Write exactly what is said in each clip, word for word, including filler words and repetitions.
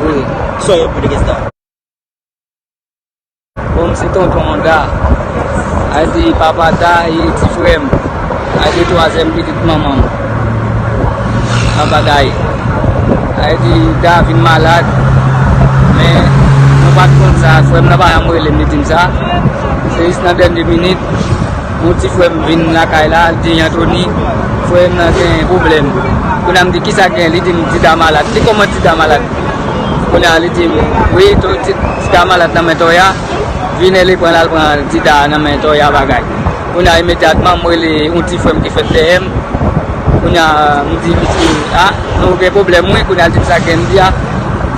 Sa w ye pou Degèsta? Bon, m se tonton Da. Sa vle di papa Da e ti frè m. Sa vle di twazyèm pitit manman m. Papa Da ye. Sa vle di Da vin malad. Men, nou pa t konn sa. Frè m nan pa janm rele m, li di m sa. Se jis nan dènye minit. Yon ti frè m vin lakay la, li di, Anthony, frè m nan gen pwoblèm. Kounye a m di, kisa gen? Li di m, Dida malad. Li di, kòman Dida malad? Kounye a li di m, wi, to- Di- Dida malad nan men Toya. Vinèl pran l al pran Dida nan men Toya bagay. Kounye a imedyatman, m rele yon ti frè m ki fèt dèyè m. Kounye a, m di misye, a, nou gen pwoblèm, wi. Kounye a, l di m sa gen, m di a,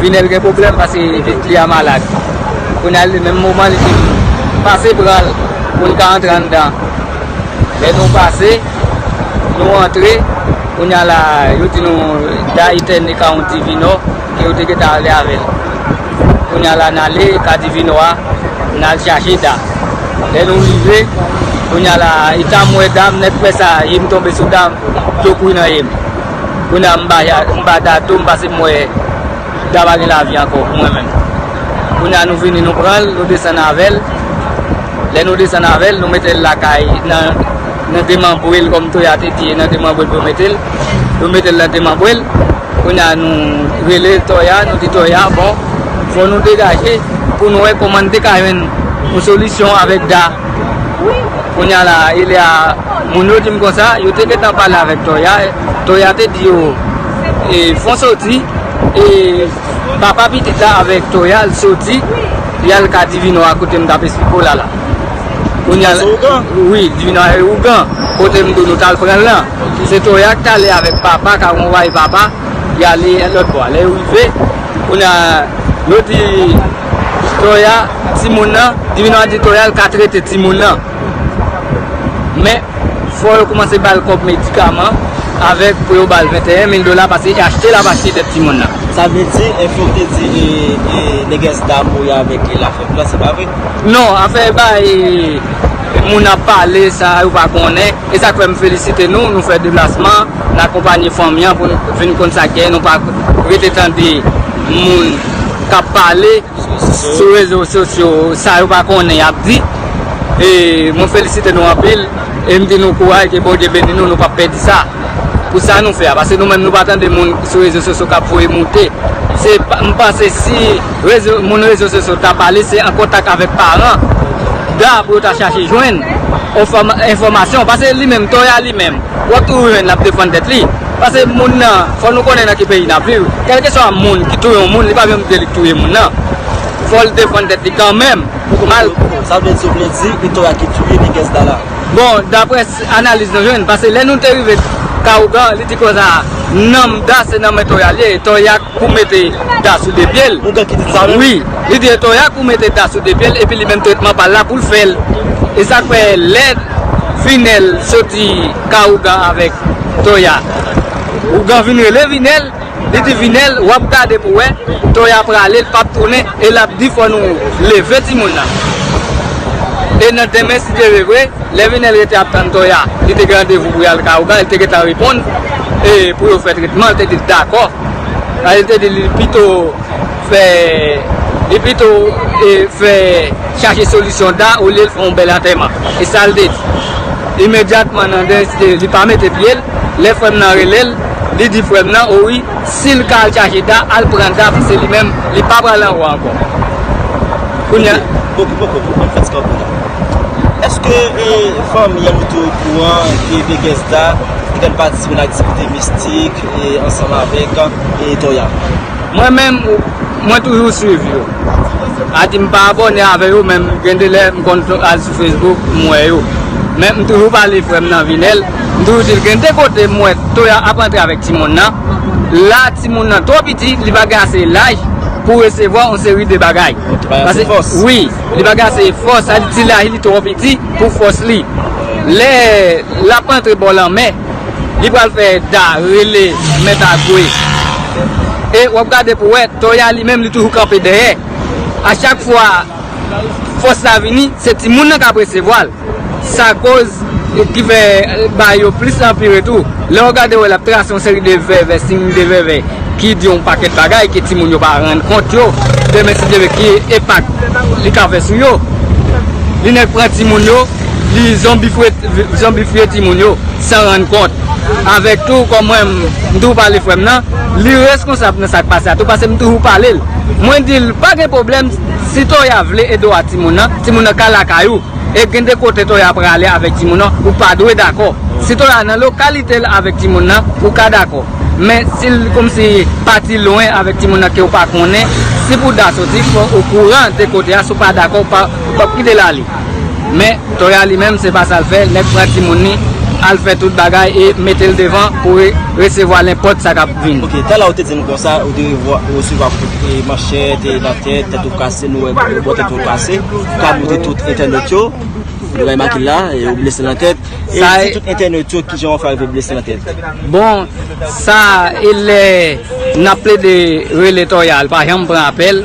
Vinèl gen pwoblèm paske pitit li a malad. Kounye a, li menm moman, li di m, pase pran l pou n ka antre anndan. Lè nou pase, nou antre, kounye a la, yo di nou, Da itène ka yon divinò, ke yo te gentan ale avè l. Kounye a la, n ale ka divinò a, n al chache Da. Lè nou rive, kounye a la, eta m wè Da, m nèt wè sa, je m tonbe sou Da, dlo kouri nan je m. Kounye a, m ba, m ba Da dlo, m pase m wè Da pa gen lavi ankò pou mwen menm. Kounye a, nou vini, nou pran l, nou desann avè l. Lè nou desann avè l, nou mete l lakay, nan, nan demanbre l, kòm Toya te di, nan demanbre l pou yo mete l. Yo mete l nan demanbre l. Kounye a, nou rele Toya, nou di Toya, bon, fò nou degaje pou nou wè kòman n te ka jwenn yon solisyon avèk Da. Kounye a la, e lè a, moun yo di m konsa, yo te gentan pale avèk Toya. Toya te di yo, e, fon soti, e, papa pitit la avèk Toya, l soti, y al ka divinò a kote m t ap esplike w la la. Kounye a, wi, divinò a e ougan, kote m di w nou t al pran l lan. Se Toya k t ale avèk papa, ka konvwaye papa, y ale lòt bò a. Lè yo rive, kounye a, yo di Toya, timoun nan, divinò a di Toya, l ka trete timoun nan. Men, fò yo kòmanse ba l kòb medikaman avèk pou yo ba l venteyen mil dola paske e achte l ap achte tèt timoun nan. Sa vle di, enfo te di e, e, Negès Da mouri avèk e lafèm lan, se pa vre? Non, afè ba e, moun ap pale, sa yo pa konnen. E sa k fè m felisite nou, nou fè deplasman, n akonpanye fanmi an pou n vin konn sa k genyen, nou pa rete tande moun k ap pale sou rezo sosyo, sa yo pa konnen y ap di. E mwen felisite nou anpil, e m di nou kouraj, ke Bondye beni nou, nou p ap pèdi sa. Pou sa nou fè a, paske nou menm nou pa tande moun sou rezo sosyo k ap voye moute. Se pa, m panse si rezo, moun rezo sosyo ta pale, se an kontak avèk paran Da pou yo ta chache jwenn enfòm- enfòmasyon, paske li menm, Toya li menm, w ap toujou jwenn l ap defann tèt li. Paske moun nan, fò nou konnen nan ki peyi n ap viv. Kèlkeswa moun ki touye yon moun, li pa janm di li k touye moun nan. Fò l defann tèt li kanmenm. Mal- Sa vle di, ou vle di, e Toya ki touye Negès Da la? Bon, daprè s- analiz nou jwenn, paske lè nou te rive ka ougan, li di konsa, nanm Da se nan men Toya l ye, Toya k pou mete Da sou de pye l. Ougan ki di sa menm? Wi, li di e Toya k pou mete Da sou de pye l, epi li menm tretman pa l la pou l fè l. E sa k fè lè Vinèl soti ka ougan avèk Toya, ougan vin rele Vinèl, li di Vinèl, w ap gade pou wè, Toya prale, l p ap tounen, e l ap di fò nou leve timoun nan. E nan demen, si Dye vle vre, lè Vinèl rete ap tann Toya, li te gen randevou pou y al ka ougan, li te gentan reponn, e pou yo fè tretman, li te di l dakò. Sa li te di li pito fè, li pito, e, fè, chache solisyon Da olye l fè yon bèl antèman. E sa l te di. Imedyatman nan dènye site, li pa mete pye l. Lè frè m nan rele l, li di frè m nan, o wi, si l ka al chache Da, al pran Da, paske li menm, li pa pral anwo ankò. Kounye a. Bon, bon, bon, bon, bon, fè ti kanpe la. Èske, e, fanmi an nou te okouran ke Vegas Da te konn patisipe nan aktivite mistik, e, ansanm avèk, e, Toya? Mwen menm, mwen toujou swiv yo. A di m pa abòne avè yo, men gen de lè m konn al sou Facebook, m wè yo. Men m toujou pale frè m nan Vinèl, m toujou di l gen de kote m wè Toya ap antre avèk timoun nan. La, timoun nan twò piti, li pa gen ase laj pou resevwa yon seri de bagay. Li pa gen ase fòs. Wi, li pa gen ase fòs, sa di laj li twò piti pou fòs li. Lè l ap antre bò lanmè, li pral fè Da rele mèt a gwe. E w ap gade pou wè, Toya li menm li toujou kanpe dèyè. A chak fwa fòs la vini, se timoun nan k ap resevwa l. Sa koz ki fè bagay yo plis anpire tou. Lè w gade, w wè l ap trase yon seri de vèvè, siy de vèvè, ki di yon pakèt bagay ke timoun yo pa rann kont yo. Demen, si Dye vle, ki enpak li ka fè sou yo. Li nèk pran timoun yo, li zonbifye, zonbifye timoun yo, san rann kont. Avèk tou, kòm mwen, m tou pale frè m nan, li reskonsab nan sa k pase a tou, paske m toujou pale l. Mwen di l, pa gen pwoblèm, si Toya vle ede w a timoun nan, timoun nan ka lakay ou. E gen de kote Toya prale avèk timoun nan, ou pa dwe dakò. Si Toya nan lokalite l avèk timoun nan, ou ka dakò. Men si l kòmsi pati lwen avèk timoun nan ke w pa konnen, si pou Da soti, fò w okouran de kote a, si w pa dakò, ou pa, ou p ap kite l ale. Men Toya li menm, se pa sa l fè, nèg pran timoun li, al fè tout bagay e mete l devan pou re-, resevwa nenpòt sa k ap vini. Ok, talè ou te di m konsa, ou te revwa-, resevwa kout, e, manchèt, e, nan tèt, tèt ou kase, nou wè bò tèt ou kase, ka montre tout entènèt yo. Nou remake la, e, ou blese nan tèt. E sa di tout entènèt yo kijan w fè rive blese nan tèt. Bon, sa, e lè n ap plede rele Toya, l pa janm pran apèl.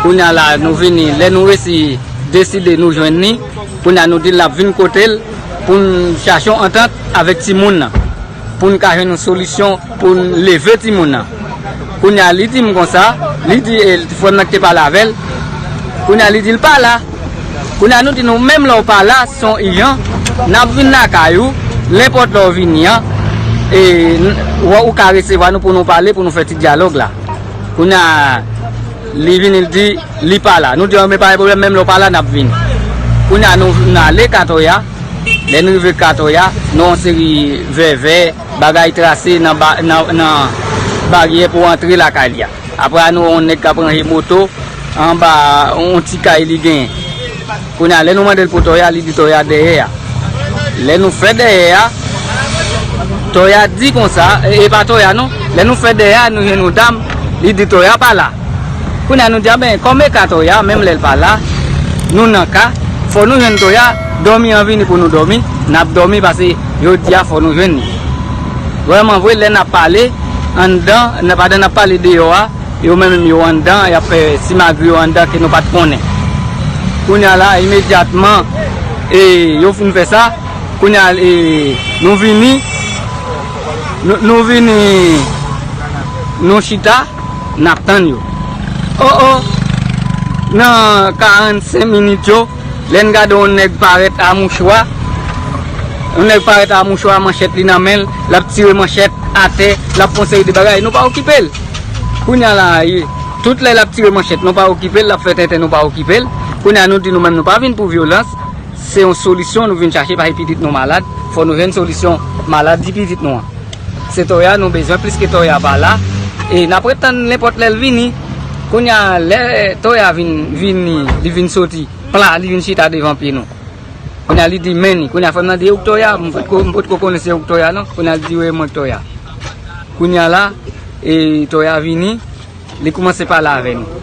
Kounye a la, nou vini, lè nou resi deside nou jwenn li, kounye a nou di l n ap vin kote l pou n chache yon antant avèk timoun nan, pou n ka jwenn yon solisyon pou n leve timoun nan. Kounye a, li di m konsa, li di, e, frè m nan ki te pale avè l, kounye a, li di l pa la. Kounye a, nou di nou, menm lè w pa la, se yon ijan, n ap vin lakay ou, nenpòt lè w vini an, e, n-, w-, ou ka resevwa nou pou nou pale, pou nou fè ti dyalòg la. Kounye a, li vini, li di, li pa la. Nou di, men pa gen pwoblèm, menm lè w pa la, n ap vini. Kounye a, nou, n ale Katoya. Lè n rive Katoya, nou yon seri vèvè, bagay trase nan ba-, nan, nan baryè pou antre lakay li a. Apre a, nou wè yon nèg k ap ranje moto anba yon ti kay li genyen. Kounye a, lè nou mande l pou Toya, li di Toya dèyè a. Lè nou fè dèyè a, Toya di konsa, e, e pa Toya non, lè nou fè dèyè a, nou jwenn yon dam, li di Toya pa la. Kounye a, nou di, a ben, kòm e ka Toya, menm lè l pa la, nou nan ka, fò nou jwenn Toya, dòmi an vini pou nou dòmi, n ap dòmi, paske jodi a, fò nou jwenn li. Vrèman vre, lè n ap pale, anndan, n-, pandan n ap pale deyò a, yo menm yo anndan, y ap fè simagri yo anndan ke nou pa t konnen. Kounye a la, imedyatman, e, yo fin fè sa, kounye a, e, nou vini, nou, nou vini, nou chita, n ap tann yo. O, o, nan karannsenk minit yo, lè n gade yon nèg parèt a mouchwa, yon nèg parèt a mouchwa, manchèt li nan men l, l ap tire manchèt atè, l ap fè yon seri de bagay, nou pa okipe l. Kounye a la, e, tout lè l ap tire manchèt, nou pa okipe l, l ap fè tenten, nou pa okipe l. Kounye a, nou di nou menm, nou pa vin pou vyolans, se yon solisyon nou vin chache, paske pitit nou malad, fò nou jwenn solisyon maladi pitit nou an. Se Toya nou bezwen, pliske Toya pa la, e n ap ret tann nenpòt lè l vini. Kounye a, lè Toya vin, vini, li vin soti, pla, li vin chita devan pye nou. Kounye a, li di, men ni. Kounye a, frè m nan di, e ou k Toya? M potko, m potko konnen se ou k Toya, non. Kounye a, li di, wi, mwen k Toya. Kounye a la, e Toya vini, li kòmanse pale avè nou.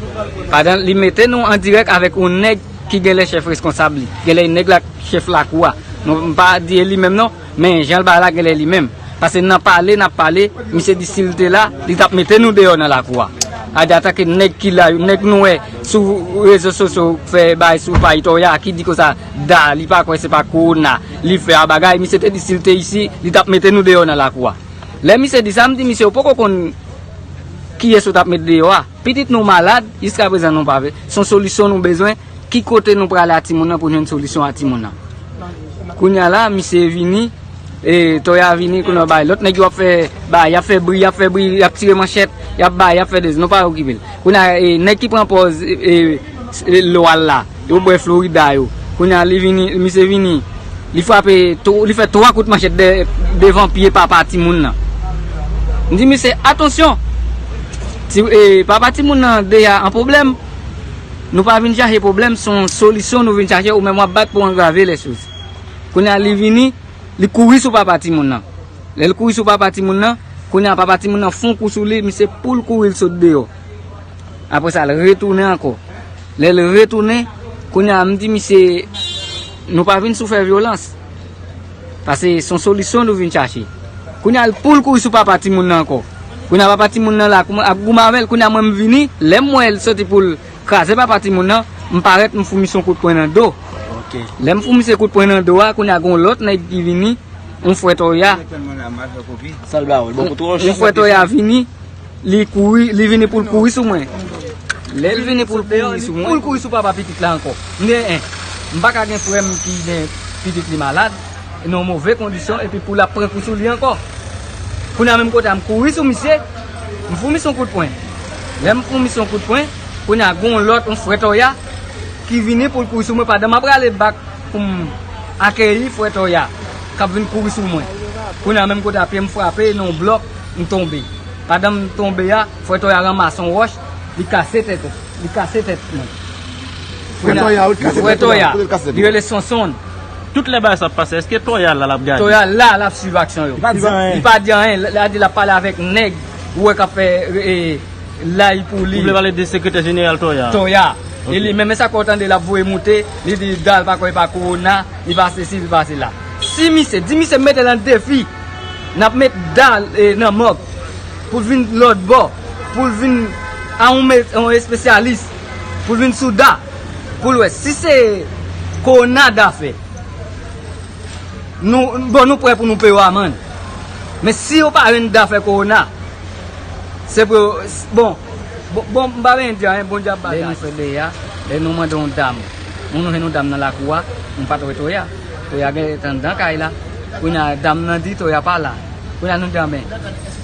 Pandan li mete nou an dirèk avèk yon nèg ki genlè chèf reskonsab li. Genlè nèg la chèf lakou a. Non, m pa di e li menm non, men jan l bay la genlè li menm. Paske nan pale, n ap pale, misye di si l te la, li t ap mete nou deyò nan lakou a. A di antanke nèg ki la, nèg nou wè sou rezo sosyo fè bay sou pay Toya ki di konsa Da, li pa kwè se pa kowona li fè a bagay, misye te di si l te isi, li t ap mete nou deyò nan lakou a. Lè misye di sa, m di misye, ou poko konn kiyès ou t ap met deyò a. Pitit nou malad, jiskaprezan nou pa vle. Se yon solisyon nou bezwen. Ki kote nou prale a timoun nan pou n jwenn solisyon a timoun nan? Kounye a la, misye vini, e, Toya vini, kounye a bay lòt nèg yo ap fè, bay, y ap fè bri, y ap fè bri, y ap tire manchèt, y ap bay, y ap fè dezi, nou pa okipe l. Kounye a, e, nèg ki pran pòz, e, e, lwa l la, yo bwè Florida yo. Kounye a, li vini, misye vini, li frape, tw-, li fè twa kout manchèt de-, devan pye papa timoun nan. M di misye, atansyon! Ti, e, papa timoun nan deja an pwoblèm. Nou pa vin chache pwoblèm, se yon solisyon nou vin chache, ou menm w ap bat pou angrave lèchoz. Kounye a, li vini, li kouri sou papa timoun nan. Lè l kouri sou papa timoun nan, kounye a, papa timoun nan fè yon kou sou li, misye pou l kouri, l sot deyò. Apre sa, l retounen ankò. Lè l retounen, kounye a, m di misye, nou pa vin sou fè vyolans. Paske se yon solisyon nou vin chache. Kounye a, l pou l kouri sou papa timoun nan ankò. Kounye a, papa timoun nan la, kouman, ap goumen avè l. Kounye a, mwen, m vini, lè m wè l soti pou l kraze papa timoun nan, m parèt, m fout misye yon kout pwen nan do. Lè m fout misye kout pwen nan do a, kounye a gen yon lòt nèg ki vini, yon frè Toya. Yon frè Toya vini, li kouri, li vini pou l kouri sou mwen. Lè l vini pou l kouri sou mwen, pou l kouri sou papa pitit la ankò. M gen en, m pa ka gen frè m ki gen pitit li malad, nan move kondisyon, epi pou l ap pran kou sou li ankò. Kounye a menm kote a, m kouri sou misye, m fout misye yon kout pwen. Lè m fout misye yon kout pwen, kounye a gen yon lòt, yon frè Toya, ki vini pou l kouri sou mwen pandan m ap rale bak pou m akeyi frè Toya k ap vin kouri sou mwen. Kounye a menm kote a pye m frape nan yon blòk, m tonbe. Pandan m tonbe a, frè Toya ranmase yon wòch, li kase tèt, li kase tèt mwen. Frè Toya, wi, li kase tèt Toya, kote l kase tèt li? Li rele Sonsonn. Tout lè bagay sa ap pase, èske Toya la l ap gade? Toya la, l ap swiv aksyon yo. Li pa di anyen. Li pa di anyen, l a di l ap pale avèk nèg ou wè k ap fè, e, lay pou li. Ou vle pale de sekretè jeneral Toya? Toya. Ok. E li menm, men sa ke w tande l ap voye moute, li di Da l pa kwè pa kowona, li pa sesi, li pa sela. Si misye, di misye m mete l an defi, n ap met Da l, e, nan mòg, pou l vin lòt bò, pou l vin a yon me-, yon espesyalis, pou l vin sou Da, pou l wè si se kowona Da fè. Nou, bon, nou prè pou nou peye w amann. Men si yo pa jwenn Da fè kowona, se pou yo, bon, bon, bon, m pa vle di anyen, Bondye ap bagay. Lè nou fè dèyè a, lè nou mande yon dam, nou, nou jwenn yon dam nan lakou a, nou pa t wè Toya. Toya gentan anndan kay la. Kounye a, dam nan di Toya pa la. Kounye a, nou di, anben,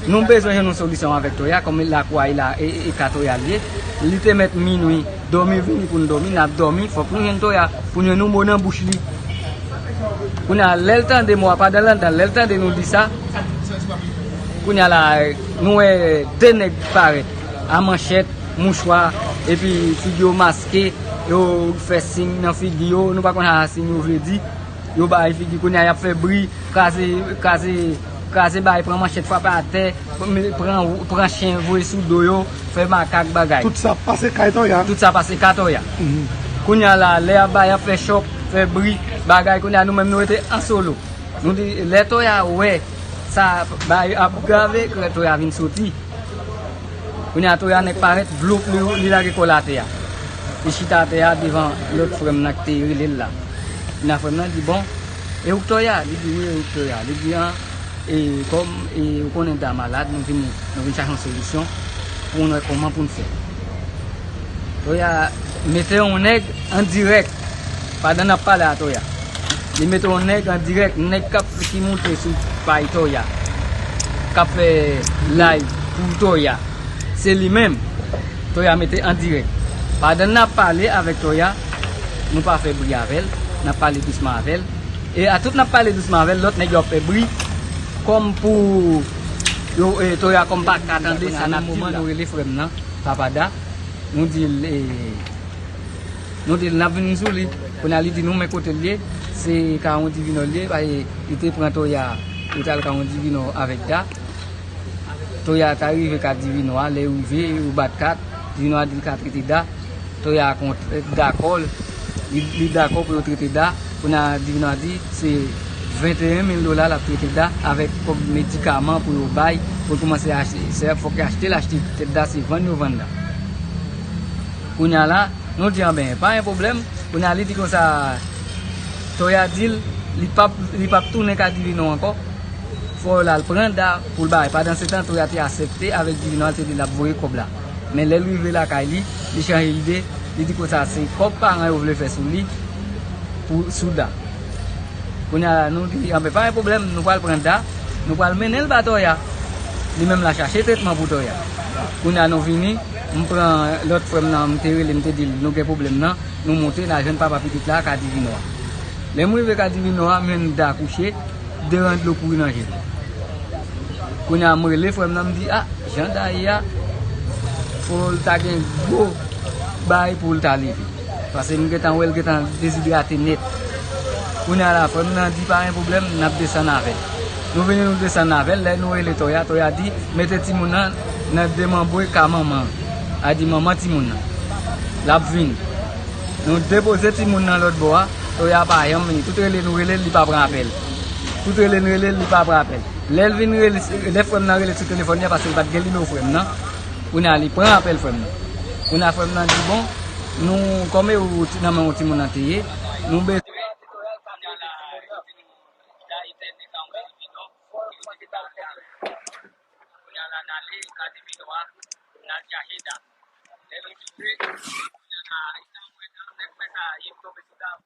nou bezwen jwenn yon solisyon avèk Toya, kòm lakou a, e la, e, e, e ka Toya l ye. Li te mèt minwi, dòmi vini pou n dòmi, n ap dòmi, fòk nou jwenn Toya, pou n jwenn yon mo nan bouch li. Kounye a, lè l tande mo a, pandan l anndan, lè l tande nou di sa, kounye a la, nou wè de nèg parèt, a manchèt, mouchwa, epi figi yo maske, yo fè siy nan figi yo, nou pa konn sa siy yo vle di, yo bay figi, kounye a, y ap fè bri, kraze, kraze, kraze bagay, pran manchèt, frape atè, pran, pran chen, voye sou do yo, fè makak bagay. Tout sa pase kay Toya. Tout sa pase kay Toya. Mhm. Kounye a la, lè y ap bay, y ap fè chòk, fè bri, bagay, kounye a, nou menm, nou rete an solo. Nou di, lè Toya wè sa bay ap grave, lè Toya vin soti. Kounye a, Toya nèk parèt, vloup, li, li lage kò l atè a. Li chita atè a devan lòt frè m nan ki te rele l la. Kounye a, frè m nan di, bon, e ou k Toya? Li di, wi, e ou k Toya? Li di, an, e kòm, e ou konnen Da malad, nou vin, nou vin chache yon solisyon pou nou wè kòman pou n fè. Toya mete yon nèg an dirèk pandan n ap pale a Toya. Li mete yon nèg an dirèk, nèg k ap ki moute sou pay Toya, k ap fè live pou Toya. Se li menm Toya mete an dirèk. Pandan n ap pale avèk Toya, nou pa fè bri avè l, n ap pale dousman avè l. E a tout n ap pale dousman avè l, lòt nèg yo ap fè bri kòm pou yo, e, Toya kòm pa ka tande sa n ap di la. Nan moman nou rele frè m nan, Papa Da, nou di l, e, nou di l n ap vin sou li. Kounye a li di nou men kote l ye, se Kawon Divinò l ye, paske li te pran Toya, yo t al Kawon Divinò avèk Da. Toya ta rive kat Divinò a, lè yo rive, yo bat kat, Divinò a di l ka trete Da. Toya kont-, dakò, li, li dakò pou yo trete Da. Kounye a Divinò a di se venteyen mil dola l ap trete Da avèk kòb medikaman pou yo bay, pou l kòmanse achte. Se fòk yo achte l, achte tèt Da, se vann yo vann Da. Kounye a la, nou di, anben, pa gen pwoblèm. Kounye a li di konsa, Toya di l, li p ap, li p ap tounen ka Divinò ankò. Fò l al pran Da pou l bay. Pandansetan, Toya te aksepte avèk Divinò, l te di l ap voye kòb la. Men lè l rive lakay li, li chanje ide, li di konsa se kòb paran yo vle fè sou li, pou, sou Da. Kounye a, nou di, anben, pa gen pwoblèm, nou pral pran Da, nou pral mennen l ba Toya. Li menm l a chache tretman pou Toya. Kounye a, nou vini, m pran lòt frè m nan, m te rele, m te di l, nou gen pwoblèm nan, nou moute, n al jwenn papa pitit la, ka Divinò a. Lè m rive ka Divinò a, m jwenn Da kouche, de ran dlo kouri nan je l. Kounye a, m rele frè m nan, m di, a, jan Da ye a, fò l ta gen gwo bay pou l ta leve. Paske m gentan wè l gentan dezidrate nèt. Kounye a la, frè m nan di, pa gen pwoblèm, n ap desann avè l. Nou vini, nou desann avè l, lè nou rele Toya, Toya di, mete timoun nan nan demanbre ka manman an. A di, manman timoun nan. L ap vini. Nou depoze timoun nan lòt bò a, Toya pa janm vini. Tout rele nou rele l, li pa pran apèl. Tout rele n rele l, li pa pran apèl. Lè l vin rele, lè frè m nan rele sou telefòn li a, paske l pa t gen nimewo frè m nan, kounye a li pran apèl frè m nan. Kounye a frè m nan di, bon, nou, kòm e ou ti-, nan men yon timoun nan te ye, nou bezwen Kounye a la n ale Casimiro a, n al chache dam. Lè nou rive, kounye a la, nèg fè sa, li tonbe sou dam.